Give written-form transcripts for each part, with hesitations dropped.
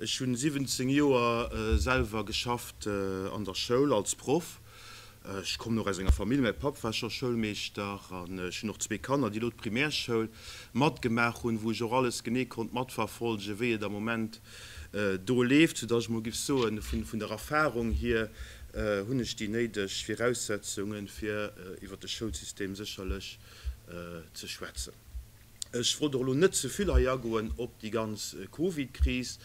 Ech hunn 17 Joer selwer geschafft an der Schoul als Proff. Ech kommen och aus enger Famill, mäi Papp war scho Schoulmeeschter an ech hunn och zwee Kanner, déi elo d'Primärschoul matgemaach hunn, wou ech och alles genee konnt matverfolgen, wéi et am Moment do leeft, soudass ech mol giff soen, vun der Erfahrung hier hunn ech déi néideg Viraussetzungen, fir iwwert de Schoulsystem sécherlech ze schwätzen. Ech wollt och elo net ze vill hei agoen op déi ganz Covid-Kris.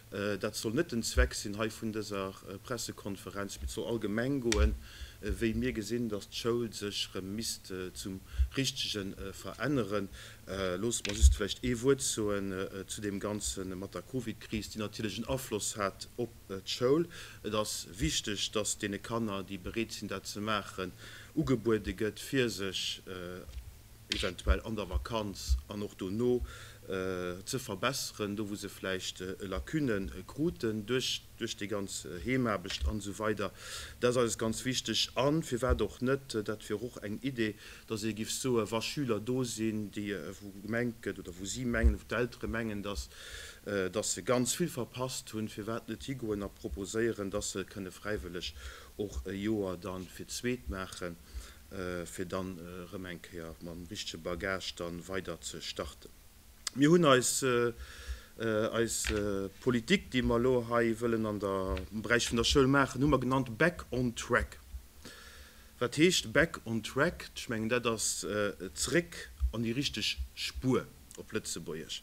Dat soll net den Zweck sinn hei vun dëser Pressekonferenz, mee et soll allgemeng goen, wéi mir gesinn, datt d'Schoul sech erëm misst zum Richtege veränneren. Loosst mer just vläicht ee Wuert soen zu deem Ganze mat der Covid-Kris, déi natierlech en Afloss hat op d'Schoul. Et ass wichteg, datt deene Kanner, déi bereet sinn dat ze maachen, ugebuede gëtt, fir sech eventuell an der Vakanz an och dono ze verbesseren, do wou se vläicht Lacunë kruten duerch duerch déi ganz Heemaarbecht an esou weider. Dat ass eis ganz wichteg. A firwat och net, dat wier och eng Idee, dass ee giff soen, wa Schüler do sinn, déi wou gemengt gëtt oder wou si mengen, wou d'Eltere mengen, dass dass se ganz vill verpasst hunn, firwat net higoen a proposéieren, dass se kënne fräiwëlleg och e Joer dann fir d'zweet maachen. fir dann erëm eng Kéier mam richtege Bagage dann weider ze starten. Mir hunn eis eis Politik, déi mer elo hei wëllen an der am Beräich vun der Schoul maachen, hu mer genannt Back on track. Wat heescht Back on track? Ech mengen, dat ass zréck an déi richteg Spuer op Lëtzebuergesch.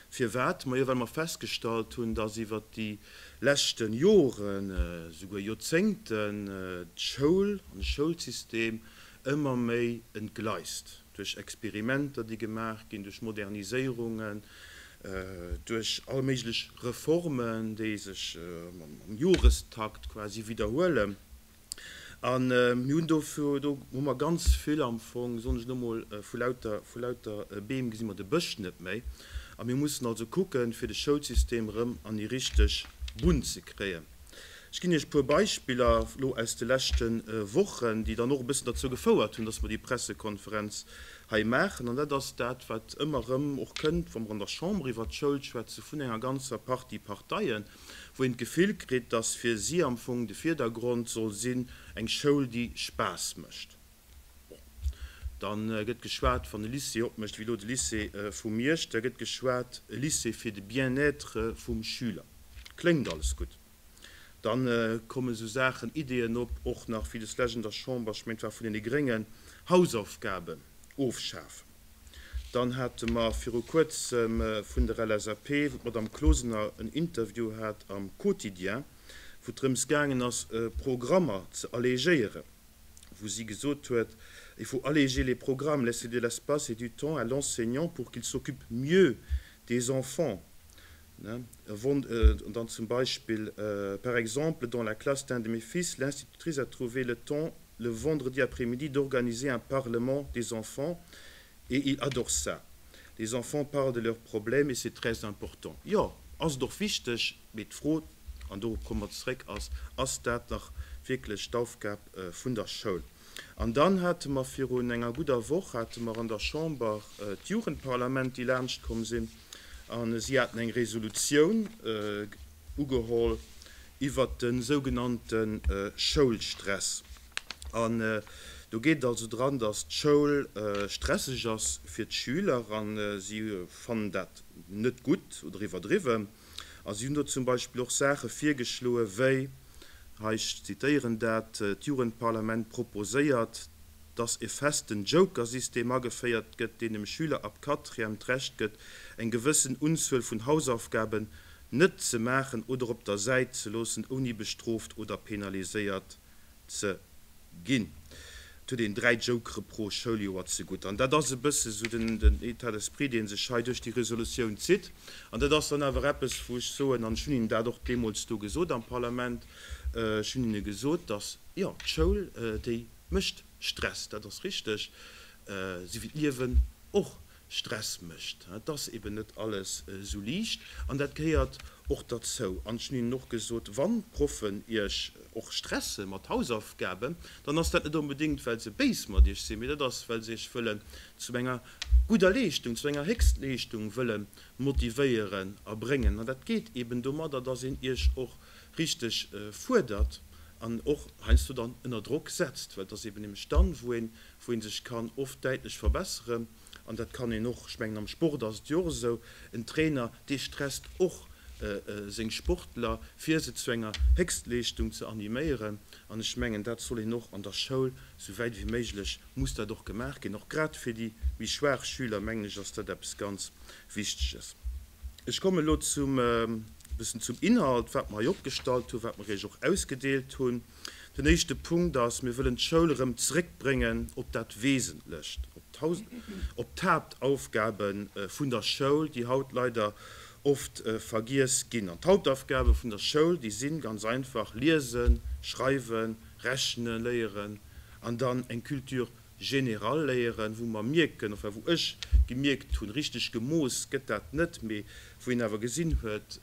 Firwat? Majo, well mer festgestallt hunn, dass iwwert déi leschte Joren, esouguer Joerzéngten, d'Schoul an de Schoulsystem ëmmer méi entgleist duerch Experimenter, déi gemaach ginn, duerch Moderniséierungen, duerch all méiglech Reformen, déi sech am Jorestakt quasi widderhuelen. A mir hunn dofir, do hu mer ganz vill am Fong, soen ech elo mol, vu lauter, vu lauter Beem gesi mer de Bësch net méi. A mir mussen also kucken, fir de Schoulsystem erëm an déi richteg Bunn ze kréien. Ech ginn Iech e puer Beispiller elo aus de leschte Wochen, déi dann och e bëssen derzou gefouert hunn, dass mer déi Pressekonferenz hei maachen. An dat ass dat, wat ëmmer erëm och kënnt, wa mer an der Chamber iwwert d'Schoul schwätzen, vun enger ganzer Partie Parteien, wou een d'Gefill kritt, dass fir si am Fong de Virdergrond soll sinn, eng Schoul, déi Spaass mécht. Bon, da gëtt geschwat, wann e Lycée opmécht, wéi elo de Lycée vu Miersch, da gëtt geschwat, e Lycée fir de Bien-être vum Schüler. Kléngt alles gutt. Da komme sou Saachen, Ideeën op, och nach wéi deslescht an der Chamber, ech mengen et war vun deene Gréngen, Hausaufgaben ofschafen. Dann hate mer viru kuerzem vun der LSAP, wou d'Madame Closener en Interview hat am Quotidien, wou et drëms gaangen ass, Programmer ze allégéieren, wou si gesot huet, Il faut alléger les programmes, laisser de l'espace et du temps à l'enseignant pour qu'il s'occupe mieux des enfants. Dann zum Beispill, Par exemple, dans la classe d'un de mes fils, l'institutrice a trouvé le temps le vendredi après-midi d'organiser un parlement des enfants et ils adorent ça. Les enfants parlent de leurs problèmes et c'est très important. Jo, ass et och wichteg, mee d'Fro, an do komme mer zeréck, ass, Ass dat nach wierklech d'Aufgab vun der Schoul? An dann hate mer virun enger gudder Woch hate mer an der Chamber d'Jugendparlament, déi laanscht komm sinn, a si haten eng Resolutioun ugeholl iwwert de sougenannte Schoulstress. An do geet et also dran, datt d'Schoul stresseg ass fir d'Schüler a si fannen dat net gutt oder iwwerdriwwen. A si hunn do zum Beispill och Saache virgeschloe wéi, hei ech zitéieren dat, D'Jugendparlament proposéiert, dass e festen Joker-System ageféiert gëtt, deen dem Schüler ab Quatrième d'Recht gëtt, eng gewëssen Unzuel vun Hausaufgaben net ze maachen oder op der Säit ze loossen, ouni bestrooft oder penaliséiert ze ginn. Et huet een 3 Jokere pro Schouljoer zegutt. An dat ass e bësse sou den État d'esprit, dee sech hei duerch déi Resolutioun zitt. An dat ass dann awer eppes, wou ech soen, an ech hunn hinnen dat och deemools do gesot am Parlament, ech hunn hinne gesot, dass, jo, d'Schoul, déi mécht Stress, dat ass richteg, esou wéi d'Liewen och. Stress mécht. Et ass eben net alles esou liicht an dat gehéiert och derzou. An ech hunn hinnen och gesot, wann d'Proffen Iech och stresse mat Hausaufgaben, dann ass dat net onbedéngt, well se béis mat Iech sinn, mee dat ass, well se Iech wëllen zu enger gudder Leeschtung, zu enger Héchstleeschtung wëlle motivéieren a bréngen. An dat geet eben domadder, dass een Iech och richteg fuerdert an och heiansdo dann ënner Drock setzt, well et ass eben nämlech dann, wou een, wou ee sech kann oft däitlech verbesseren. An dat kann een och, ech mengen am Sport ass et jo och esou, en Trainer, dee stresst och seng Sportler, fir se zu enger Héchstleeschtung ze animéieren. An ech mengen, dat soll een och an der Schoul, esou wäit ewéi méiglech muss dat och gemaach ginn. Och grad fir déi méi schwaach Schüler, mengen ech, ass dat eppes ganz Wichteges. Ech kommen elo zum, e bëssen zum Inhalt, wat mer hei opgestallt hunn, wat mer Iech och ausgedeelt hunn. Den éischte Punkt ass, Mir wëllen d'Schoul erëm zréckbréngen op dat Wesentlecht, op d'Haaptaufgabe vun der Schoul, déi haut leider oft vergiess ginn. An d'Hauptaufgabe vun der Schoul, déi si ganz einfach, Liesen, Schreiwen, Rechne léieren an dann eng Culture générale léieren, wou mer mierken, enfin wou ech gemierkt hunn, richteg gemooss gëtt dat net, mee wou een awer gesinn huet,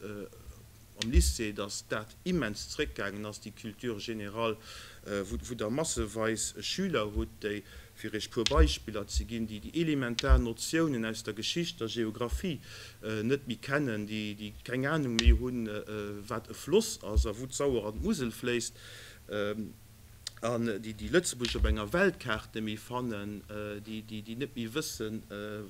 am Lycée, dass dat immens zréckgaangen ass, déi Culture générale, wou Der masseweis Schüler hutt, déi, fir Iech e puer Beispiller ze ginn, déi déi elementar Notiounen aus der Geschicht, der Geographie net méi kennen, déi keng Anung méi hunn, wat e Floss ass a wou d'Sauer an d'Musel fléisst. An déi déi Lëtzebuerg op enger Weltkaart net méi fannen, déi déi net méi wëssen,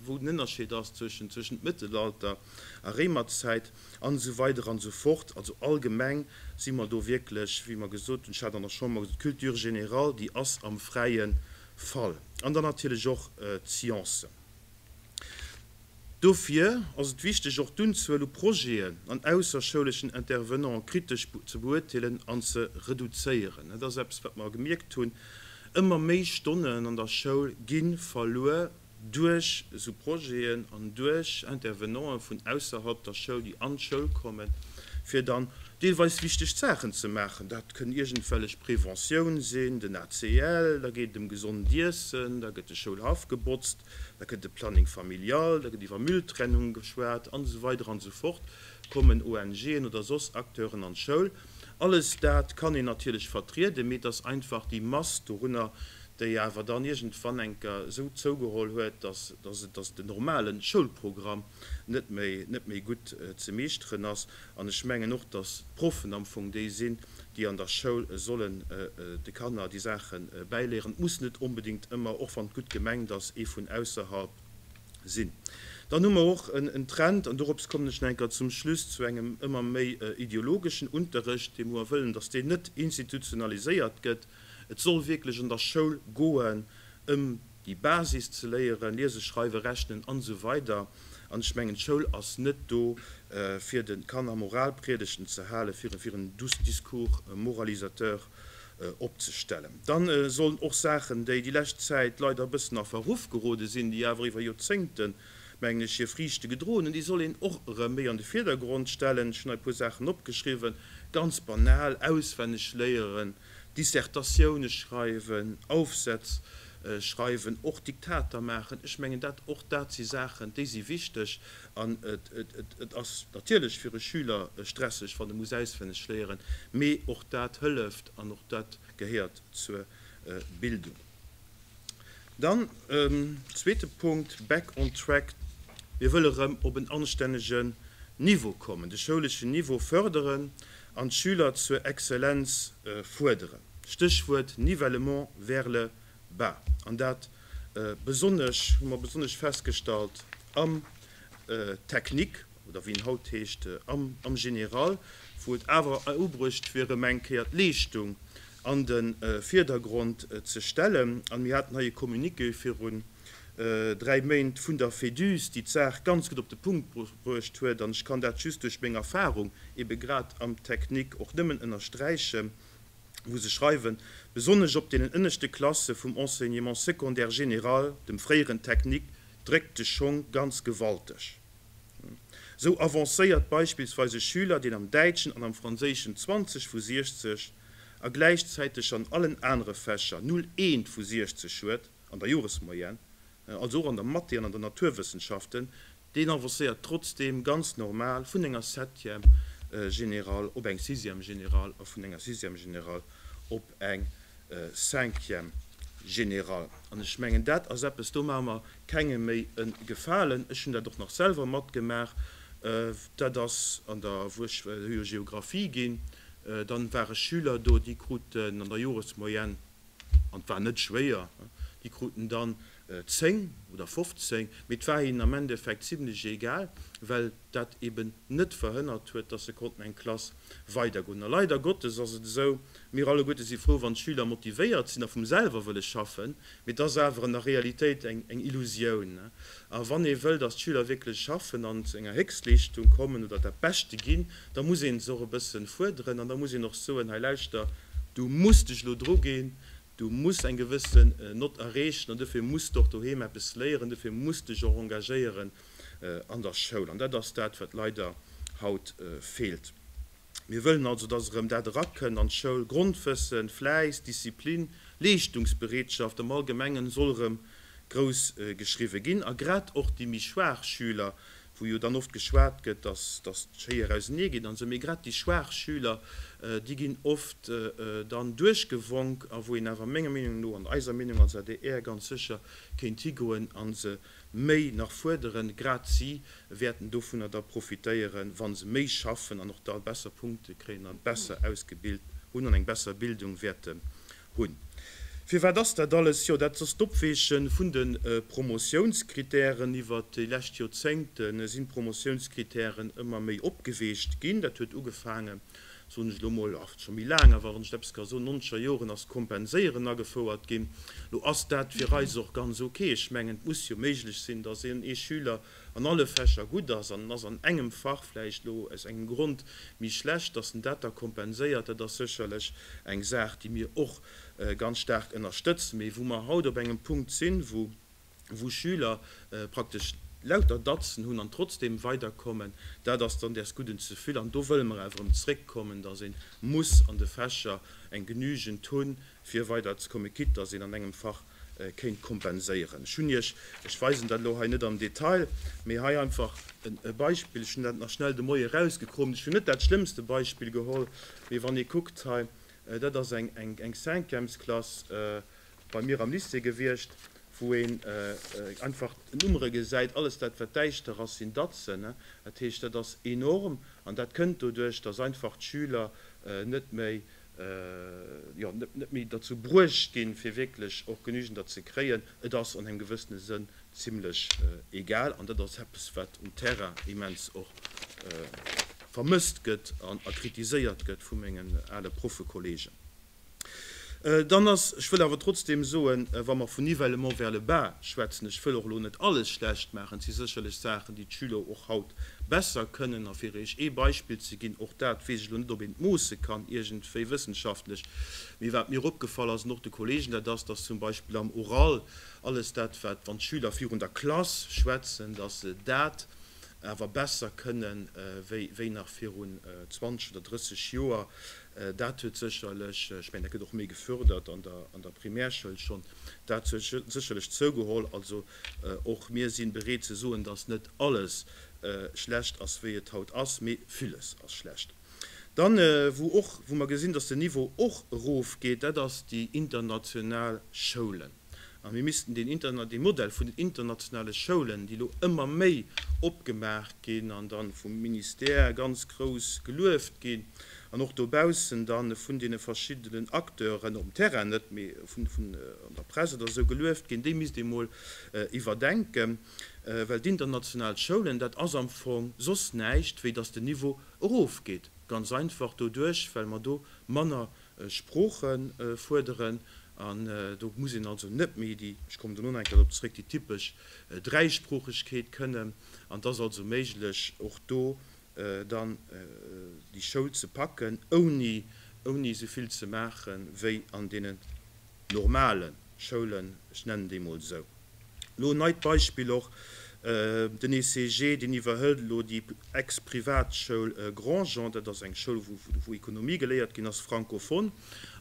wou den Ënnerscheed ass zwëschen zwëschent Mëttelalter a Réimerzäit, an esou weider an esou fort. Also allgemeng si mer do wierklech, wéi mer gesot hunn, ech hat an der Chamber gesot, d'Culture générale, déi ass am fräie Fall. An dann natierlech och d'Sciencen. Dofir ass et wichteg, och d'Unzuel u Projeten an ausserschouleschen Intervenante kritesch ze beurteelen an ze reduzéieren. Dat ass eppes, wat mer gemierkt hunn, Ëmmer méi Stonnen an der Schoul gi verluer duerch esou Projeten an duerch Intervenanten vun ausserhalb der Schoul, déi an d'Schoul kommen, fir dann deelweis wichteg Saachen ze maachen. Dat kënn iergendwellech Preventioun sinn, den ACL, da geet et ëm gesond Iessen, da gëtt de Schoulhaff gebotzt, da kënnt de Planning familial, da gëtt iwwer Mülltrennung geschwat, an esou weider an esou fort, kommen ONGen oder soss Acteuren an d'Schoul. Alles dat kann een natierlech vertrieden, mee et ass einfach déi Mass dorunner, déi awer dann iergendwann enker esou zougeholl huet, dass, dass et, dass den normale Schoulprogramm net méi, net méi gutt ze meeschteren ass. An ech mengen och, dass d'Proffen am Fong déi sinn, déi an der Schoul sollen de Kanner déi Saache bäiléieren. Et muss net onbedéngt ëmmer, och wann et gutt gemengt ass, ee vun ausserhalb sinn. Dann hu mer och en Trend, an dorops kommen ech nach eng Kéier zum Schluss, zu engem ëmmer méi ideologeschen Unterrecht, dee mer wëllen, dass deen net institutionaliséiert gëtt. Et soll wierklech an der Schoul goen ëm déi Basis ze léieren, liese, schreiwen, rechnen an esou weider. An ech mengen, d'Schoul ass net do, fir de Kanner Moralpriedegten ze halen, fir fir en douce discours moralisateur opzestellen. Dann sollen och Saachen, déi déi lescht Zäit leider e bëssen a Verruff gerode sinn, déi awer iwwer Joerzéngten, mengen ech, hir Friichte gedroen hunn, déi soll een och erëm méi an de Virdergrond stellen. Ech hunn hei e puer Saachen opgeschriwwen, ganz banal, auswenneg léieren, Dissertatioune schreiwen, Aufsätz schreiwen, och Diktater maachen. Ech mengen, dat, och dat si Saachen, déi si wichteg. An et ass natierlech fir e Schüler stresseg, wann e muss auswenneg léieren, mee och dat hëlleft an och dat gehéiert zur Bildung. Dann, zweete Punkt, back on track, Mir wëlle rëm op en anstännegen Niveau kommen, de schouleschen Niveau förderen an d'Schüler zur Exzellenz fuerderen, Stéchwuert Nivellement vers le bas. An dat besonnesch, hu mer besonnesch festgestallt am Technique, oder wéi en haut heescht, am Général, wou et awer ubruecht wier, erëm eng Kéier d'Leeschtung an de Virdergrond ze stellen. An mir haten hei e Communiqué virun 3 Méint vun der Féduse, déi d'Saach ganz gutt op de Punkt bruecht huet, an ech kann dat just duerch meng Erfahrung ebe grad am Technique och nëmmen ënnersträichen, wou se schreiwen, Besonnesch op deenen ënneschte Klasse vum Enseignement secondaire général, dem fréieren Technique, dréckt de Schong ganz gewalteg. Sou avancéiert beispillsweis e Schüler, deen am Däitschen an am Franséischen 20 vu 60 a gläichzäiteg an allen anere Fächer 0,1 vu 60 huet an der Joresmoyenne. also och an der Mathé an an der Naturwëssenschaften, deen avancéiert trotzdeem ganz normal vun enger Septième générale op eng Sixième générale a vun enger Sixième générale op eng Cinquième générale. An ech mengen, dat ass eppes, do maache mer kengem méi e Gefalen. Ech hunn dat och nach selwer matgemaach. Dat ass an der, wou ech, hu jo Geographie ginn, dann ware Schüler do, déi kruten an der Joresmoyenne, an et war net schwéier, déi kruten dann 10 oder 15, mee et war hinnen am Endeffekt zimlech egal, well dat eben net verhënnert huet, dass se konnten eng Klass weidergoen. A leider Gottes ass et esou, mir alleguerte si frou, wann d'Schüler motivéiert sinn a vum selwer wëlle schaffen, mee et ass awer an der Realitéit eng Illusioun. A wann ee wëll, dass d'Schüler wierklech schaffen an zu enger Héchstleeschtung kommen oder dat Beschte ginn, da muss ee se och e bësse fuerderen an da muss een och soen, hei lauschter, du muss dech elo druginn, du muss eng gewëssen Nott erreechen an dofir muss de och doheem eppes léieren, dofir muss dech och engagéieren an der Schoul. An dat ass dat, wat leider haut feelt. Mir wëllen also, dass erëm dat erakënnt an d'Schoul, Grondwëssen, Fläiss, Disziplin, Leeschtungsbereetschaft am Allgemengen soll erëm grouss geschriwwe ginn. A grad och déi méi schwaach Schüler, wou jo dann oft geschwat gëtt, dass dass d'Schéier ausenee geet an esou, mee grad déi schwaach Schüler, déi ginn oft dann duerchgewonk a wou een awer menger Meenung no an eiser Meenung als adr ganz sécher kéint higoen a se méi nach fuerderen. Grad si wäerten dovunner da profitéieren, wa se méi schaffen an och da besser Punkte kréien a besser ausgebilt hunn an eng besser Bildung wäerten hunn. Firwat ass dat alles? Jo, dat ass d'Opweeche vun de Promotiounskritären. Iwwert déi lescht Joerzéngte sinn d'Promotiounskritären ëmmer méi opgeweecht ginn. Dat huet ugefaangen, soen ech elo mol, ach, scho méi laang, awer wann ech eppes ka soen, nonzeger Joren ass d'Kompenséieren agefouert ginn. Elo ass dat fir eis och ganz ok. Ech mengen, et muss jo méiglech sinn, dass een ee Schüler an alle Fächer gutt ass an en ass an engem Fach vläicht elo aus engem Grond méi schlecht, dass en dat da kompenséiert, dat ass sécherlech eng Saach, déi mir och ganz staark ënnerstëtzen, mee wou mer haut op engem Punkt sinn, wou wou Schüler praktesch lauter Datzen hunn an trotzdeem weiderkommen, dat ass dann däers Gudden ze vill. An do wëlle mer awer erëm zréckkommen, dass ee muss an de Fächer eng genügend hunn, fir weiderzekommen, quitte dass een an engem Fach kéint kompenséieren. Ech hunn Iech, ech weisen dat elo hei net am Detail, mee hei einfach e Beispill, ech hunn dat nach schnell de Moie erausgekroomt, ech hunn net dat schlëmmste Beispill geholl, mee wann ee kuckt hei, dat ass eng Cinquièmesklass bei mir am Lycée gewiescht, wou een einfach d'Nummere gesäit, alles dat wat däischter ass, sinn Datzen. Dat heescht, dat ass enorm an dat kënnt doduerch, dass einfach d'Schüler net méi jo, net méi derzou bruecht ginn, fir wierklech och genügend der ze kréien. Et ass an engem gewëssene Sënn zimlech egal. An dat ass eppes, wat um Terrain immens och vermësst gëtt an a kritiséiert gëtt vu mengen ale Proffekollegen. Dann ass, ech wëll awer trotzdeem soen, wa mer vun Nivellement vers le bas schwätzen, ech wëll och elo net alles schlecht maachen, et si sécherlech Saachen, déi d'Schüler och haut besser kënnen. A fir Iech ee Beispill ze ginn, och dat weess ech elo net, ob een et moosse kann iergendwéi wëssenschaftlech, mee wat mir opgefall ass an och de Kollegen, dat ass, dass zum Beispill am Oral alles dat, wat, wann d'Schüler virun der Klass schwätzen, dass se dat awer besser kënnen wéi nach virun 20 oder 30 Joer. Dat huet sécherlech, ech mengen, dat gëtt och méi gefördert an der Primärschoul schonn, dat huet sécherlech zougeholl. Also och mir si bereet ze soen, dass net alles schlecht ass, wéi et haut ass, mee villes ass schlecht. Dann, wou och, wou mer gesinn, dass den Niveau och erofgeet, dat ass déi international Schoulen. A mir missten deen interna, dee Modell vun den internationale Schoulen, déi elo ëmmer méi opgemaach ginn an da vum Ministère ganz grouss gelueft ginn an och dobaussen da vun deene verschiddenen Acteuren, op dem Terrain net, mee vun, vun an der Press oder esou gelueft ginn, déi misst ee mol iwwerdenken. Well d'international Schoulen, dat ass am Fong soss näischt, wéi datt den Niveau erofgeet. Ganz einfach doduerch, well mer do manner Sprooche fuerderen. An do muss een also net méi déi, ech kommen dono nach eng Kéier drop zréck, déi typesch Dräisproochegkeet kënnen. An et ass also méiglech, och do dann déi Schoul ze packen, ouni, ouni esou vill ze maache wéi an deenen normale Schoulen, ech nennen déi emol esou. Elo en neit Beispill och. Den ECG, deen iwwerhëlt elo déi Ex-Privatschoul Grandjean. Dat ass eng Schoul, wou Ekonomie geléiert ginn ass, francophone.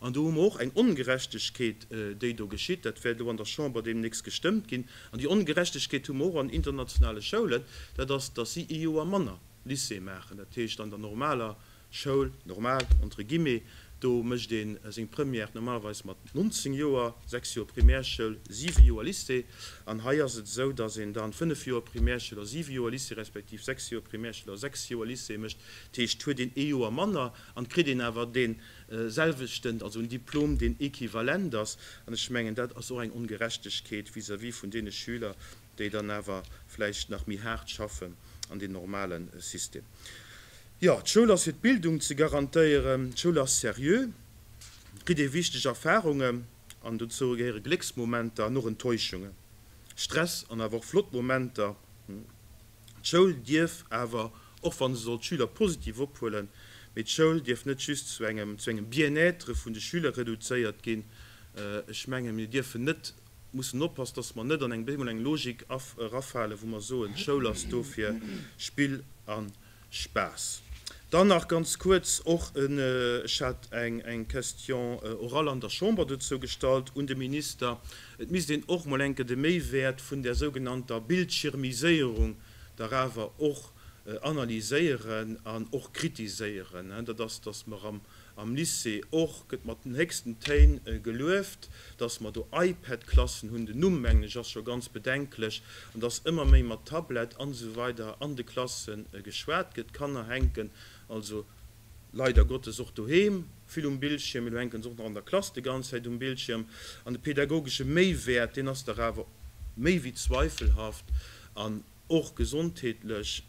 An do hu mer och eng Ongerechtegkeet, déi do geschitt. Dat wäert elo an der Chamber deemnächst gestëmmt ginn. An déi Ongerechtegkeet hu mer och an internationale Schoulen, dat ass, datt si ee Joer manner Lycée maachen. Dat heescht, an der normaler Schoul, normal entre guillemets, do mécht ee seng Première normalerweis mat 19 Joer, 6 Joer Primärschoul, 7 Joer Lycée. An hei ass et esou, datt een dann 5 Joer Primärschoul a 7 Joer Lycée respektiv 6 Joer Primärschoul a 6 Joer Lycée mécht. Dat heescht, huet een ee Joer manner an kritt een awer dee selwechten, also en Diplom, deen equivalent ass. An ech mengen, dat ass och eng Ongerechtegkeet vis-à-vis vun deene Schüler, déi dann awer vläicht nach méi haart schaffen an deem normale System. Jo, d'Schoul ass fir d'Bildung ze garantéieren. D'Schoul ass seriö, et kritt ee wichteg Erfarungen an dozou gehéiere Glécksmomenter an och Enttäuschungen, Stress an awer och flott Momenter. D'Schoul dierf awer, och wa se soll d'Schüler positiv ophuelen, mee d'Schoul dierf net just zu engem zu engem Bien-être vun de Schüler reduzéiert ginn. Ech menge mir dierfen net mussen oppassen, dass mer net an eng bemol eng Logik erafalen, wou mer soen, d'Schoul ass do fir Spill a Spaass. Dann nach ganz kuerz och, ech hat eng Question orale an der Chamber dozou gestallt un de Minister, et misst een och mol eng Kéier de Méiwäert vun där sougenannter Bildschirmiséierung dach awer och analyséieren an och kritiséieren. Dat ass, dass mer am Am Lycée och gëtt mat den héchsten Téin gelueft, dass mer do iPad-Klassen hunn, den Numm, mengen ech, ass scho ganz bedenklech, an dass ëmmer méi mat Tablett an esou weider an de Klasse geschwat gëtt. D'Kanner hänken also leider Gottes och doheem vill um Bildschierm, mee elo hänken se och nach an der Klass déi ganz Zäit um Bildschierm. An de pedagogesche Méiwäert, deen ass dach awer méi wéi zweifelhaft. An Och gesondheetlech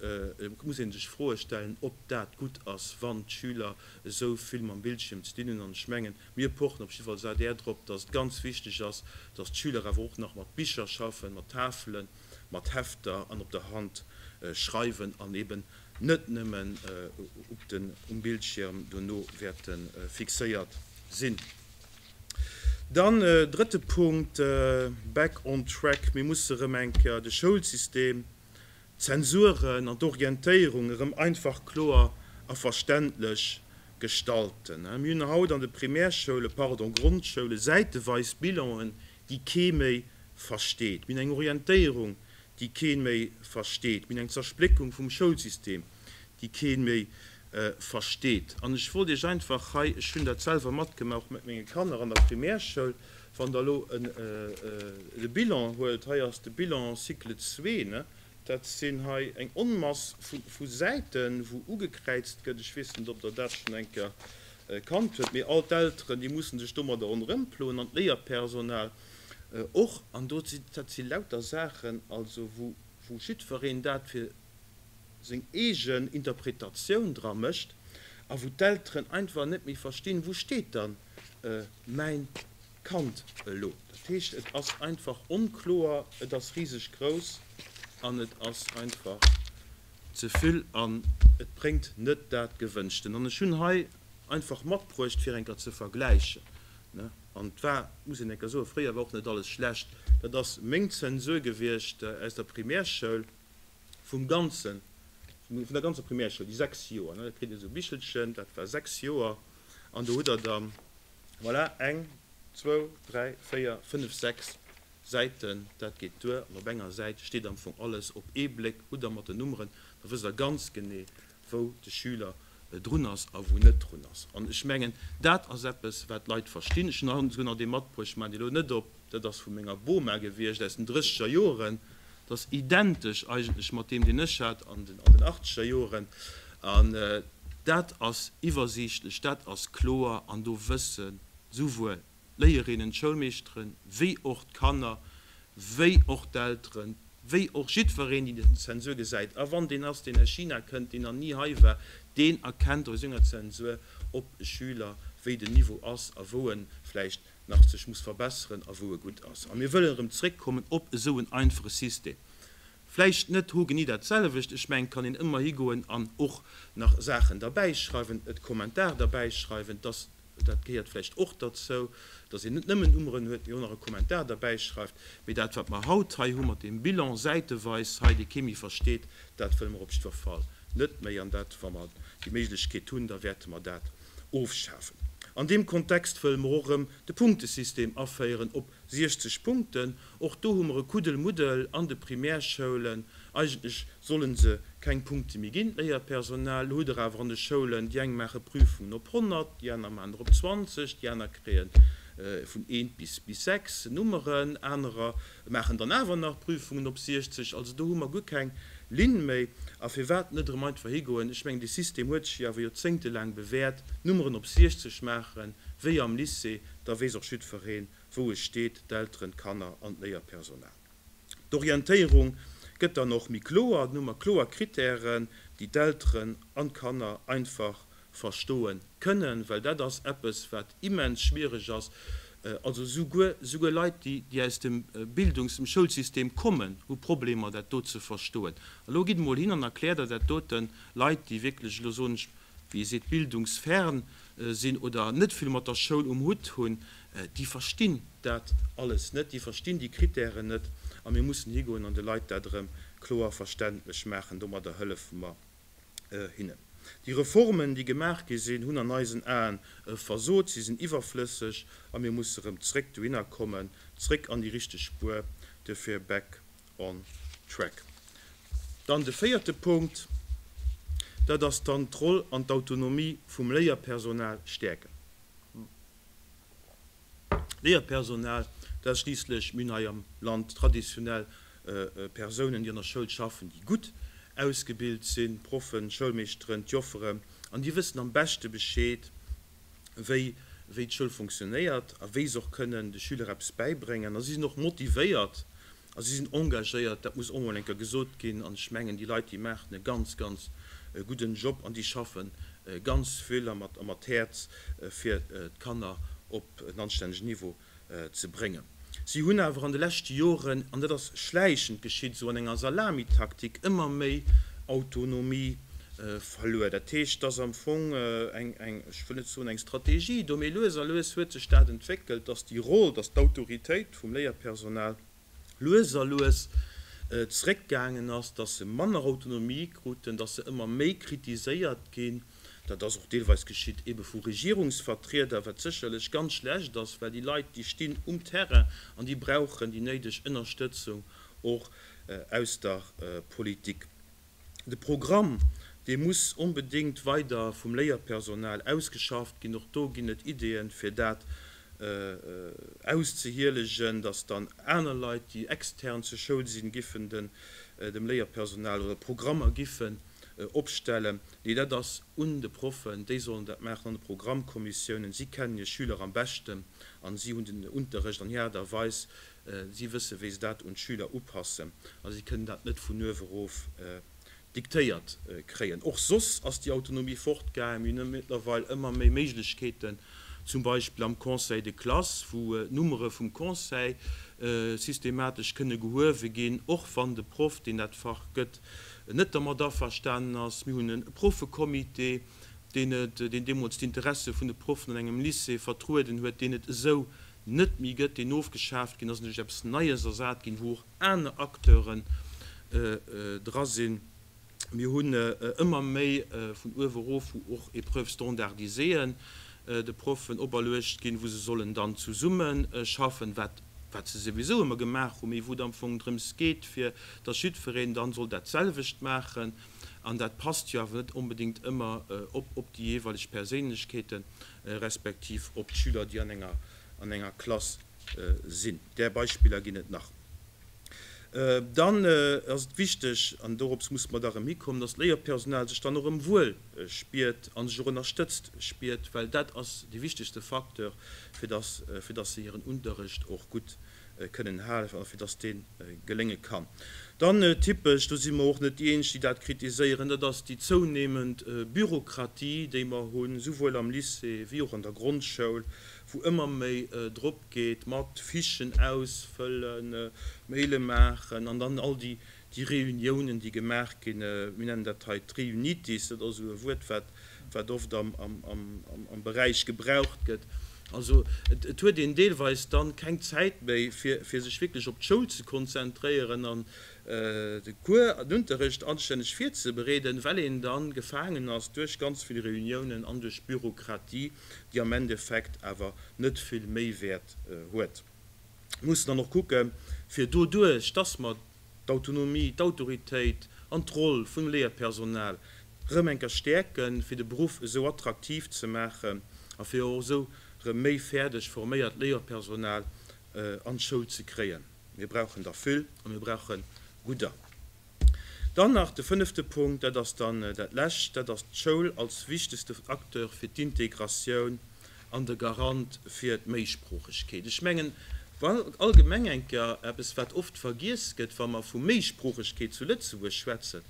muss ee sech Froe stellen, ob dat gutt ass, wann d'Schüler esou vill mam Bildschierm ze dinn hunn. An ech mengen, mir pochen op jiddwer Fall als adr drop, dass et ganz wichteg ass, dass d'Schüler awer och nach mat Bicher schaffen, mat Tafelen, mat Hefter an op der Hand schreiwen an eben net nëmmen um Bildschierm dono wäerte fixéiert sinn. Dann drëtte Punkt, back on track, Mir musse erëm eng Kéier de Schoulsystem, d'Zensuren an d'Orientéierung erëm einfach, kloer a verständlech gestalten. Mir hunn haut an de Primärschoule, pardon, Grondschoule säiteweis Bilanen, déi kee méi versteet. Mir hunn eng Orientéierung, déi kee méi versteet. Mir hunn eng Zerspléckung vum Schoulsystem, déi kee méi versteet. An ech wollt Iech einfach hei, ech hunn dat selwer matgemaach, och mat menge Kanner an der Primärschoul, wann Der elo de Bilan huelt, hei ass de Bilan Cycle zwee, ne, dat sinn hei eng Onmass vu Säiten, wou ugekräizt gëtt. Ech weess net, ob Der dat schonn eng Kéier kannt hutt, mee all d'Elteren, déi musse sech domadder ronderëmploen an d'Léierpersonal och. An do si, dat si lauter Saachen, also wou jiddwereen dat fir seng eegen Interpretatioun dra mécht a wou d'Elteren einfach net méi verstinn, wou steet dann mäin Kand elo. Dat heescht, et ass einfach onkloer, et ass riseg grouss an et ass einfach ze vill an et bréngt net dat Gewënschten. An ech hunn hei einfach matbruecht, fir eng Kéier ze vergläichen, an et war, muss een eng Kéier soen, fréier war och net alles schlecht, dat ass meng Zensur gewiescht aus der Primärschoul, vum ganzen, vun der ganzer Primärschoul, déi 6 Joer, ne, da kritt Dir esou e Bichelchen, dat war 6 Joer, an do hutt Der dann, voilà, eng, zwou, dräi, véier, fënnef, sechs Säiten, dat geet duer, an op enger Säit steet am Fong alles, op ee Bléck hutt Der mat den Nummeren, da wësst Der ganz genee, wou de Schüler drun ass a wou net drun ass. An ech mengen, dat ass eppes, wat d'Leit verstinn. Ech hunn esouguer nach dee matbruecht, ech maachen dee elo net op, dat ass vu menger Boma gewiescht aus den drësseger Joren, dat ass identesch eigentlech mat deem, deen ech hat an den achtzeger Joren. An dat ass iwwersiichtlech, dat ass kloer an do wësse souwuel d'Léierinnen, d'Schoulmeeschteren, wéi och d'Kanner, wéi och d'Elteren, wéi och jiddwereen, deen déi Zensur gesäit, a wann deen ass, deen aus China kënnt, deen nach ni hei war, deen erkennt aus senger Zensur, ob e Schüler, wéi den Niveau ass a wou e vläicht nach sech muss verbesseren a wou e gutt ass. A mir wëllen erëm zréckkommen op esou en einfache System. Vläicht net hogenee dat selwecht, ech mengen, et kann een ëmmer higoen an och nach Saachen derbäischreiwen, et Kommentar derbäischreiwen, dass. Dat gehéiert vläicht och derzou, dass een net nëmmen Nummeren huet, mee och nach e Kommentar derbäi schreift. Mee dat, wat mer haut hei hu mat deem Bilan säiteweis hei, dee kee méi versteet, dat wëlle mer op jiddwer Fall net méi. An dat, wa mer déi Méiglechkeet hunn, da wäerte mer dat ofschafen. An deem Kontext wëlle mer och erëm de Punktesystem aféieren op 60 Punkten. Och do hu mer e Kuddelmuddel an de Primärschoulen. Eigentlech solle se keng Punkte méi ginn, d'Léierpersonal. Elo hutt Der awer an de Schoulen, déi eng maache Prüfungen op 100, déi aner maachen der op 20, déi aner kréie vun eent bis 6 Nummeren, anerer maachen dann awer nach Prüfungen op 60. Also do hu mer guer keng Linn méi. A firwat net erëm einfach higoen, ech mengen, dee System huet sech jo awer joerzéngtelaang bewährt, Nummeren op 60 maachen, wéi am Lycée, da weess och jiddwereen, wou e steet, d'Elteren, d'Kanner an d'Léierpersonal. D'Orientéierung gëtt dann och méi kloer, dann hu mer kloer Kritären, déi d'Elteren an d'Kanner einfach verstoe kënnen, well dat ass eppes, wat immens schwiereg ass. Also souguer, souguer Leit, déi, déi aus dem Bildungs-, dem Schoulsystem kommen, hu Problemer, dat do ze verstoen. Elo gitt emol hin an erkläert der dat doten Leit, déi wierklech, elo soen ech, wéi ee seet, bildungsfern sinn oder net vill mat der Schoul um Hutt hunn, déi verstinn dat alles net, déi verstinn déi Kritären net a mir mussen higoen an de Leit dat erëm kloer verständlech maachen. Domadder hëllefe mer hinnen. Déi Reformen, déi gemaach gi sinn, hunn an eisen Aen versot, si sinn iwwerflësseg a mir musse erëm zréck dohinner kommen, zréck an déi richteg Spuer, duerfir back on track. Dann de véierte Punkt, dat ass dann d'Roll an d'Autonomie vum Léierpersonal stäerken. Léierpersonal, dat ass schliisslech, mir hunn hei am Land traditionell Persounen, déi an der Schoul schaffen, déi gutt ausgebilt sinn, Proffen, Schoulmeeschteren, d'Jofferen, an déi wëssen am beschte Bescheed, wéi wéi d'Schoul funktionéiert a wéi se och kënnen de Schüler eppes bäibréngen. A si sinn och motivéiert a si sinn engagéiert, dat muss och emol eng Kéier gesot ginn. An ech mengen, déi Leit, déi maachen e ganz, ganz gudden Job an déi schaffe ganz vill a mat a mat Häerz, fir d'Kanner op en anstännegen Niveau ze bréngen. Si hunn awer an de leschte Joren, an dat ass schläichend geschitt, esou an enger Salamitaktik, ëmmer méi Autonomie verluer. Dat heescht, dass am Fong eng, eng, ech wëll net soen eng Strategie do, mee lues a lues huet sech dat entwéckelt, dass déi Roll, dass d'Autoritéit vum Léierpersonal lues a lues zeréckgaangen ass, dass se manner Autonomie kruten, dass se ëmmer méi kritiséiert ginn. Dat ass och deelweis geschitt ebe vu Regierungsvertrieder, wat sécherlech ganz schlecht ass, well déi Leit, déi stinn um Terrain an déi brauchen déi néideg Ënnerstëtzung och aus der Politik. De Programm, dee muss onbedéngt weider vum Léierpersonal ausgeschafft ginn. Och do ginn et Ideeën, fir dat auszehielegen, dass dann aner Leit, déi extern zur Schoul sinn, giffen dem Léierpersonal oder Programmer giffen opstellen. Nee, dat ass un de Proffen, déi sollen dat maachen an de Programmkommissiounen. Si kennen hir Schüler am beschten an si hunn den Unterrecht an hir Aart a Weis. Si wësse wéi se dat un d'Schüler upassen a si kënnen dat net vun uewe erof diktéiert kréien. Och soss ass déi Autonomie fortgaangen. Mir hunn mëttlerweil ëmmer méi Méiglechkeeten, zum Beispill am Conseil de classe, wou d'Nummere vum Conseil systematesch kënne gehuewe ginn, och wann de Proff, deen dat Fach gëtt, net dermat averstanen ass. Mir hunn e Proffecomité, deen et, deen deemools d'Interesse vun de Proffen an engem Lycée vertrueden huet, deen et esou net méi gëtt, deen ofgeschaaft ginn ass an duerch eppes Neies ersat ginn, wou och aner Acteuren dra sinn. Mir hunn ëmmer méi vun uewe erof, wou och Épreuves standardiséeën de Proffen operluecht ginn, wou se sollen dann zesumme schaffen, wat wat se souwisou ëmmer gemaach hunn, mee wou et am Fong drëms geet, fir datt jiddwereen dann soll dat selwecht maachen. An dat passt jo awer net onbedéngt ëmmer op op déi jeeweileg Perséinlechkeeten, respektiv op d'Schüler, déi an enger an enger Klass sinn. Där Beispiller ginn et nach. Dann ass et wichteg, an dorops musse mer da erëm hikommen, dass d'Léierpersonal sech dann och erëm wuel spiert a sech och ënnerstëtzt spiert, well dat ass dee wichtegste Facteur, fir dass, fir dass se hiren Unterrecht och gutt kënnen halen a fir dass dee gelénge kann. Dann typesch, do si mer och net déi Eenzeg, déi dat kritiséieren, dat ass déi zounehmend Bürokratie, déi mer hunn, souwuel am Lycée wéi och an der Grondschoul, wou ëmmer méi drop geet mat Fichen ausfëllen, Maile maachen an dann all déi Reuniounen, déi gemaach ginn. Mir nennen dat hei d'Reunitis, dat ass esou e Wuert, wat. wat oft am Beräich gebraucht gëtt. Also et huet een deelweis dann keng Zäit méi, fir sech wierklech op d'Schoul ze konzentréieren an de Cours, den Unterrecht anstänneg virzebereeden, well een dann gefaangen ass duerch ganz vill Reuniounen an duerch Bürokratie, déi am Endeffekt awer net vill Méiwäert huet. Mir mussen dann och kucken, fir doduerch, dass mer d'Autonomie, d'Autoritéit an d'Roll vum Léierpersonal rëm eng Kéier stäerken, fir de Beruff esou attraktiv ze maachen a fir och esou rëm méi fäerdeg forméiert Léierpersonal an d'Schoul ze kréien. Mir brauchen der vill a mir brauche gudder. Dann nach de fënnefte Punkt, dat ass dann dat lescht, dat ass d'Schoul als wichtegste Acteur fir d'Integratioun an de Garant fir d'Méisproochegkeet. Ech mengen, allgemeng eng Kéier eppes, wat oft vergiess gëtt, wa mer vu Méisproochegkeet zu Lëtzebuerg schwätzen,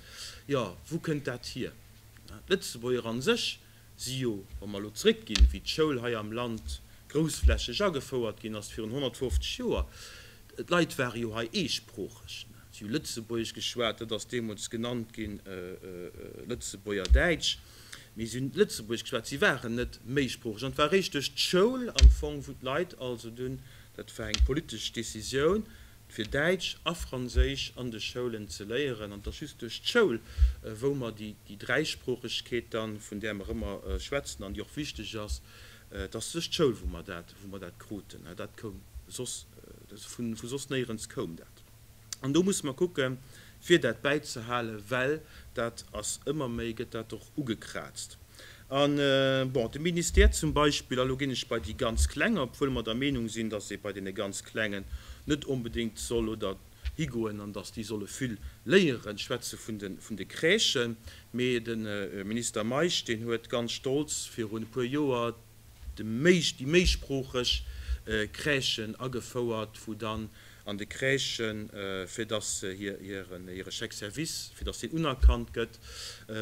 jo, wou kënnt dat hier? D'Lëtzebuerger a sech si jo, wa mer elo zréckginn, wéi d'Schoul hei am Land groussflächeg agefouert ginn ass virun 150 Joer, d'Leit ware jo hei eesproocheg, si hu Lëtzebuergesch geschwat, dat ass deemools genannt ginn Lëtzebuerger Däitsch, mee si hunn Lëtzebuergesch geschwat, si waren net méisproocheg. An et war eréischt duerch d'Schoul am Fong, wou d'Leit also dunn, dat war eng politesch Décisioun, fir Däitsch a Franséisch an de Schoulen ze léieren. An et ass just duerch d'Schoul, wou mer déi Dräisproochegkeet dann, vun där mer ëmmer schwätzen an déi och wichteg ass, et ass duerch d'Schoul, wou mer dat, wou mer dat kruten. Dat koum soss, vu soss néierens koum dat. An do musse mer kucken, fir dat bäizehalen, well dat ass ëmmer méi, gëtt dat och ugekraazt. An, bon, de Ministère zum Beispill, a lo ginn ech bei déi ganz Kleng, obwuel mer der Meenung sinn, dass ee bei deene ganz Klengen net onbedéngt soll oder higoen an dass déi solle vill léieren, ech schwätze vun de, vun de Crèchen, mee de Minister Meisch, deen huet ganz stolz virun e puer Joer de méi, déi méisproocheg Crèchen agefouert, wou dann an de Crèchen, fir dass hir, hiren, hire Chèque service, fir dass deen unerkannt gëtt,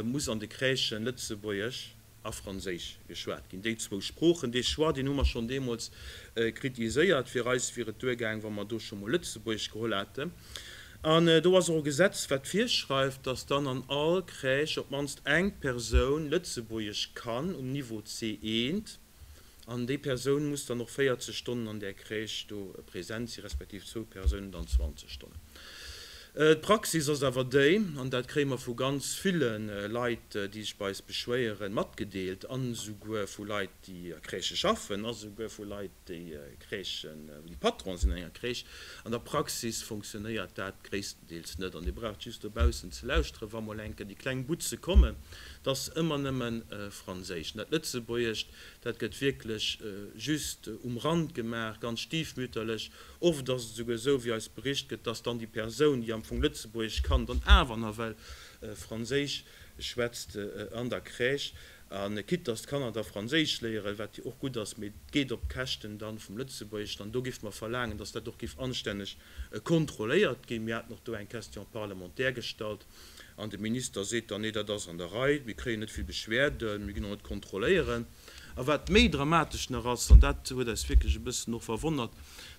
muss an de Crèchen Lëtzebuergesch a Franséisch geschwat ginn, déi zwou Sproochen. Dee Choix, deen hu mer schonn deemools kritiséiert. Fir eis wier et duergaang, wa mer do scho mol Lëtzebuergesch geholl hätten. An do ass och e Gesetz, wat virschreift, dass dann an all Crèche op d'mannst eng Persoun Lëtzebuergesch kann um Niveau C1. An déi Persoun muss dann och 40 Stonnen an där Crèche do present sinn, respektiv zwou Persounen dann 20 Stonnen. D'Praxis ass awer déi, an dat kréie mer vu ganz ville Leit, déi sech bei eis beschwéieren, matgedeelt, an esouguer vu Leit, déi a Crèchë schaffen, a souguer vu Leit, déi Crèchen, déi Patron sinn an enger Crèche. An der Praxis fonctionnéiert dat gréisstendeels net. An Dir braucht just dobaussen ze lauschteren, wa mol eng Kéier déi kleng Butze kommen, et ass ëmmer nëmme Franséisch. An dat Lëtzebuergescht, dat gëtt wierklech just um Rand gemaach, ganz stiefmütterlech. Oft ass et esouguer esou, wéi eis bericht gëtt, dass dann déi Persoun, déi am Fong Lëtzebuergesch kann, dann awer nawell Franséisch schwätzt an der Crèche. A quitte dass d'Kanner da Franséisch léieren, wat jo och gutt ass, mee et geet op d'Käschten dann vum Lëtzebuergeschen. An do géife mer verlaangen, dass dat och géif anstänneg kontrolléiert ginn. Mir haten och do eng Question parlementaire gestallt an de Minister seet dann, nee, dat ass an der Rei, mir kréien net vill Beschwerden, mir ginn och net kontrolléieren. A wat méi dramatesch nach ass, an dat huet eis wierklech e bëssen och verwonnert,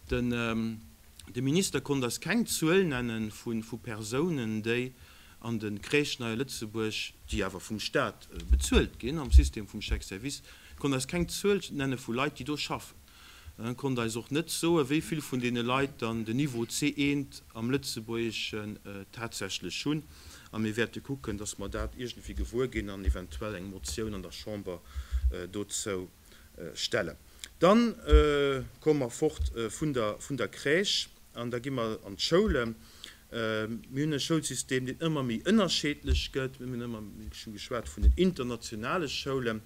de Minister konnt eis keng Zuel nenne vu Persounen, déi an de Crèchen hei a Lëtzebuerg, déi awer vum Staat bezuelt ginn am System vum Chèque service, konnt eis keng Zuel nenne vu Leit, déi do schaffen. En konnt eis och net soen, wéi vill vun deene Leit dann den Niveau C1 am Lëtzebuergeschen tatsächlech hunn. A mir wäerte kucken, dass mer dat iergendwéi gewuer ginn an eventuell eng Motioun an der Chamber dozou stellen. Dann komme mer fort vun der Crèche an da gi mer an d'Schoulen. Mir hunn e Schoulsystem, deen ëmmer méi ënnerscheedlech gëtt. Mir hunn ëmmer méi scho geschwat vun den internationale Schoulen.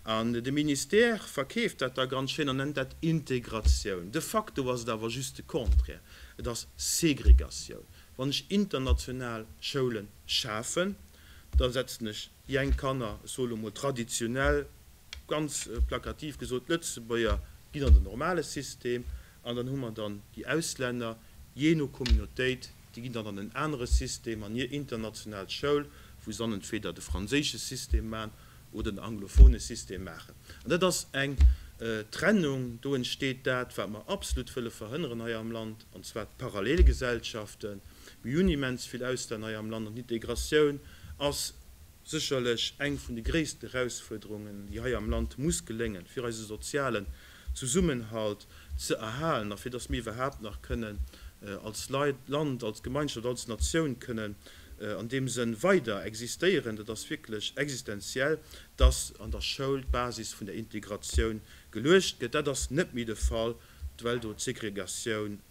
An de Ministère verkeeft dat da ganz schéin an nennt dat Integratioun. De facto ass et awer just de Contraire, et ass Segregatioun. Wann ech international Schoule schafen, da setzen ech déi eng Kanner, ech soe lo mol traditionell, ganz plakativ gesot, d'Lëtzebuerger ginn an den normale System an dann hu mer dann déi Auslänner, jee no Communautéit, déi ginn dann an en anere System, an hir international Schoul, wou se dann entweder de franséische System maachen oder den anglophone System maachen. An dat ass eng Trennung, do entsteet dat, wat mer absolut wëlle verhënneren hei am Land, an zwar d'Parallelgesellschaften. Mir hunn immens vill Auslänner hei am Land an d'Integratioun ass. Sécherlech eng vun de gréissten Erausfuerderungen, déi hei am Land muss geléngen, fir eise sozialen Zesummenhalt ze erhalen a fir dass mir iwwerhaapt nach kënnen als Land, als Gemeinschaft, als Natioun kënnen an deem Sënn weider existéieren, dat ass wierklech existenziell, dass an der Schoul d'Basis vun der Integratioun geluecht gëtt. Dat ass net méi de Fall, well do d'Segregatioun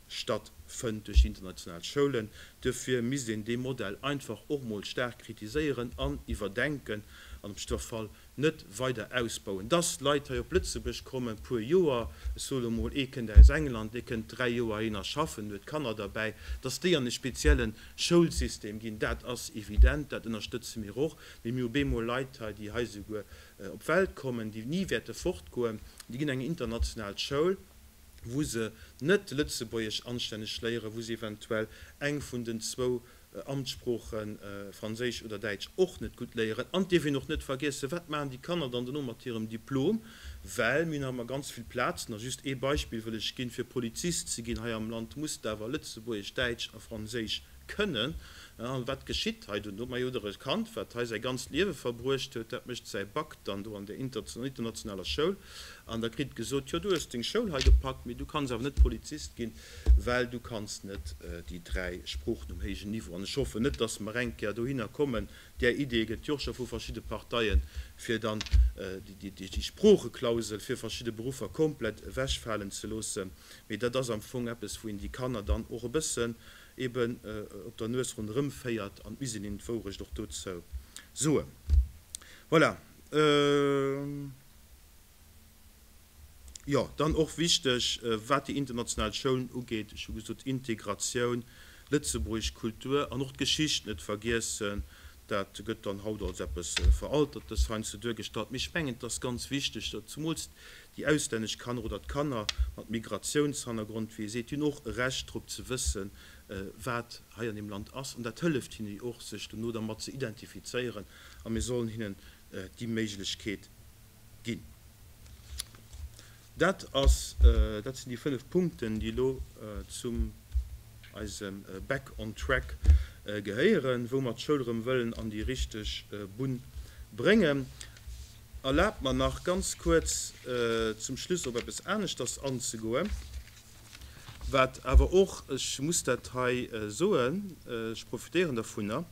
statt fënnt duerch déi international Schoulen. Duerfir misst een dee Modell einfach och mol staark kritiséieren an iwwerdenken an op jiddwer Fall net weider ausbauen. Dass Leit hei op Lëtzebuerg kommen, puer Joer, ech soe lo mol, ee kënnt aus England, dee kënnt 3 Joer heihinner schaffen, huet Kanner derbäi, dass déi an e spezielle Schoulsystem ginn, dat ass evident, dat ënnerstëtze mir och. Mee mir hu bemol Leit hei, déi hei souguer op d'Welt kommen, déi ni wäerte fortgoen, déi ginn an eng international Schoul, wou se net Lëtzebuergesch anstänneg léieren, wou se eventuell eng vun den zwou Amtssproochen, Franséisch oder Däitsch, och net gutt léieren. An et dierf een och net vergiessen, Wat maachen déi Kanner dann dono mat hirem Diplom? Well mir hunn nach ëmmer ganz vill Plazen, a just ee Beispill wëll ech ginn, Fir Polizist ze ginn hei am Land, muss de awer Lëtzebuergesch, Däitsch a Franséisch kënnen. An wat geschitt hei dono? Majo, der e Kand, wat hei säi ganzt Liewe verbruecht huet, dat mécht säi Bac dann do an där internationaler Schoul an da kritt et gesot, Jo, du hues deng Schoul hei gepackt, mee du kanns awer net Polizist ginn, well du kanns net déi 3 Sproochen um héijen Niveau. An ech hoffen net, dass mer eng Kéier dohinner kommen, där Idee gëtt jo och scho vu verschidde Parteien, fir dann déi Sproocheklausel fir verschidde Beruffer komplett ewechfalen ze loossen. Mee dat ass am Fong eppes, wou een déi Kanner dann och e bëssen eben op der Nues ronderëm féiert an et misst een hinnen d'Wourecht och dozou soen. Voilà. Jo, dann och wichteg, wat déi international Schoulen ugeet, ech hu gesot Integratioun, lëtzebuergesch Kultur an och d'Geschicht net vergiessen. Dat gëtt dann haut als eppes Veraltertes heiansdo duergestallt, mee ech mengen, et ass ganz wichteg, datt zumools déi auslännesch Kanner oder d'Kanner mat Migratiounshannergrond, wéi ee seet, déi hunn och e Recht drop ze wëssen, wat hei an deem Land ass. An dat hëlleft hinne jo och, sech dono dermat ze identifizéieren a mir sollen hinnen déi Méiglechkeet ginn. Dat ass, dat sinn déi 5 Punkten, déi elo zum eisem Back on Track gehéieren, wou mer d'Schoul erëm wëllen an déi richteg Bunn bréngen. Erlaabt mer nach ganz kuerz zum Schluss op eppes aneschters anzegoen, wat awer och, ech muss dat hei soen, ech profitéieren dervunner,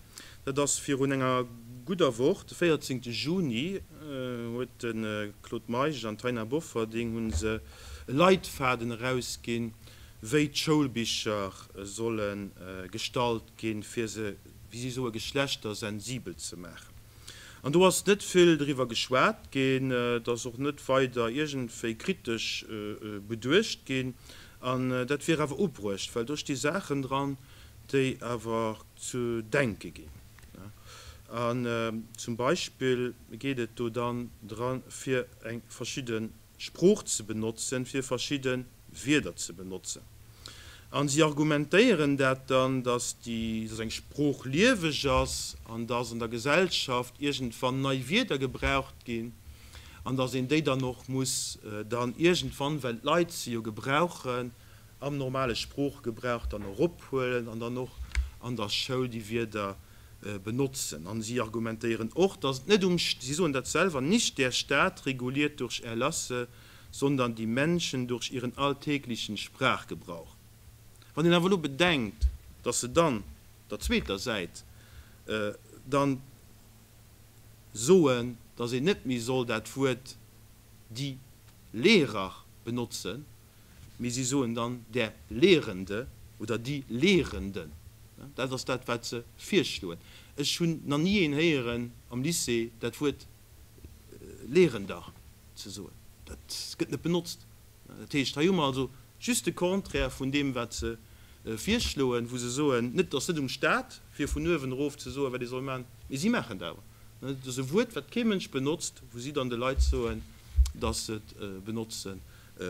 dat ass virun enger gudder Woch, de 14 Juni, huet de Claude Meisch an d'Taina Bofferding hu se e Leitfaden erausginn, wéi d'Schoulbicher solle gestalt ginn, fir se, wéi si soe, geschlechtersensibel ze maachen. An do ass net vill driwwer geschwat ginn, et ass och net weider iergendwéi kritesch beduecht ginn. An dat wier awer ubruecht, well do sti Saachen dran, déi awer ze denke ginn. An zum Beispill geet et do dann dra fir eng verschidde Sprooch ze benotzen, fir verschidde Wierder ze benotzen. A si argumentéieren dat dann, datt déi, datt eng Sprooch lieweg ass an datt an der Gesellschaft iergendwann nei Wierder gebraucht ginn an datt een déi dann och muss dann iergendwann, well d'Leit se jo gebrauchen, am normale Sproochgebrauch dann erophuelen an dann och an der Schoul déi Wierder benotzen. An si argumentéieren och, dass et net um, si soen dat selwer, nicht der Staat reguliert durch Erlasse, sondern die Menschen durch ihren alltäglichen Sprachgebrauch. Wann een awer elo bedenkt, dass se dann der zweeter Säit dann soen, dass een net méi soll dat Wuert die Lehrer benotzen, mee si soen dann der Lehrende oder die Lehrenden. Dat ass dat, wat se virschloen. Ech hunn nach ni een héieren am Lycée dat Wuert Lehrender ze soen. Dat gëtt net benotzt. Dat heescht, hei hu mer also just de Contraire vun deem, wat se virschloen, wou se soen, net, et ass net um Stat, fir vun uewen erof ze soen, wat ee soll maachen, mee si maachen dat awer. Dat ass e Wuert, wat kee Mënsch benotzt, wou si dann de Leit soen, dass se et benotze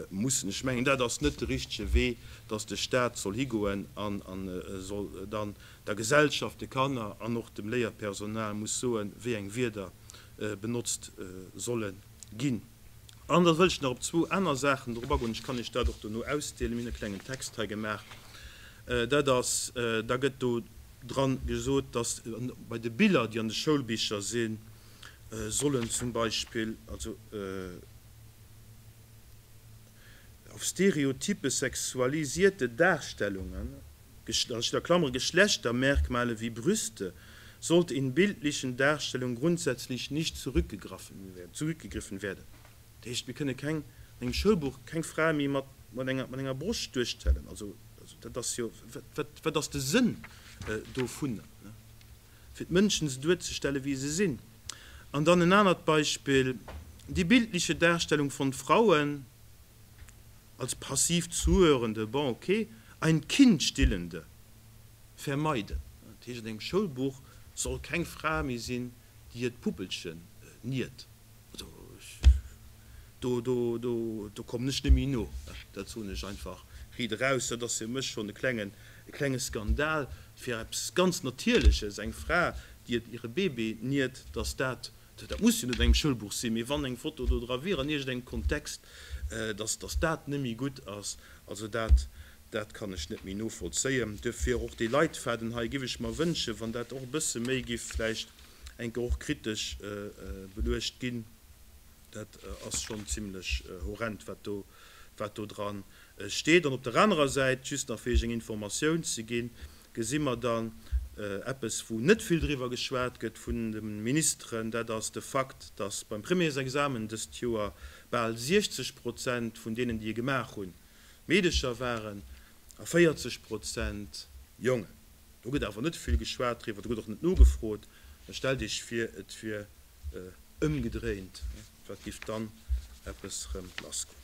mussen. Ech mengen, dat ass net de richtege Wee, dass de Stat soll higoen an soll dann der Gesellschaft, de Kanner an och dem Léierpersonal muss soen, wéi eng Wierder benotzt solle ginn. An da wëll ech nach op zwou aner Saachen drop agoen. Ech kann Iech dat och dono ausdeelen. Mir hunn e klengen Text hei gemaach. Dat ass, da gëtt do. dran gesot, dass bei de Biller, déi an de Schoulbicher sinn, sollen zum Beispill, also auf stereotype sexualisierte Darstellungen, da steet a Klammere Geschlechtermerkmale wie Brüste, sollte in bildlichen Darstellungen grundsätzlich nicht zurückgegriffen werden. Dat heescht, mir kënne keng, an engem Schoulbuch keng Frae méi mat, mat enger, mat enger Broscht duerstellen. Also, dat ass jo, wat, wat ass de Sënn dovunner? Fir d'Mënschen esou duerzestellen, wéi se sinn. An dann en anert Beispill, Die bildliche Darstellung von Frauen als passiv Zuhörende, bon, okay, ein Kind stillende vermeiden. Dat heescht, an engem Schoulbuch soll keng Fra méi sinn, déi hiert Puppelchen niert. Also do, do, do, do kommen ech net méi no. Dat soen ech einfach riit eraus. Dat ass fir mech schonn e klengen, e klenge Skandal fir eppes ganz Natierleches, eng Fra, déi et hire Bébé niert, dass dat, dat muss jo net an engem Schoulbuch sinn, mee wann eng Foto do dra wier an iergendengem Kontext, dass, dass dat net méi gutt ass. Also dat, dat kann ech net méi novollzéien. Duerfir och dee Leitfaden hei giff ech mer wënschen, wann dat och e bësse méi giff vläicht eng Kéier och kritesch beluecht ginn. Dat ass schonn zimlech horrend, wat do, wat do dra steet. An op der anerer Säit, just nach fir Iech eng Informatioun ze ginn, gesi mer dann eppes, wou net vill driwwer geschwat gëtt vun de Ministeren, dat ass de Fakt, dass beim Premièresexamen dëst Joer bal 60 Prozent vun deenen, déi e gemaach hunn, Meedecher waren a 40 Prozent Jongen. Do gëtt awer net vill geschwat driwwer, do gëtt och net nogefrot. Mä stellt Iech vir, et wier ëmgedréint, wat giff dann eppes rëm lassgoen?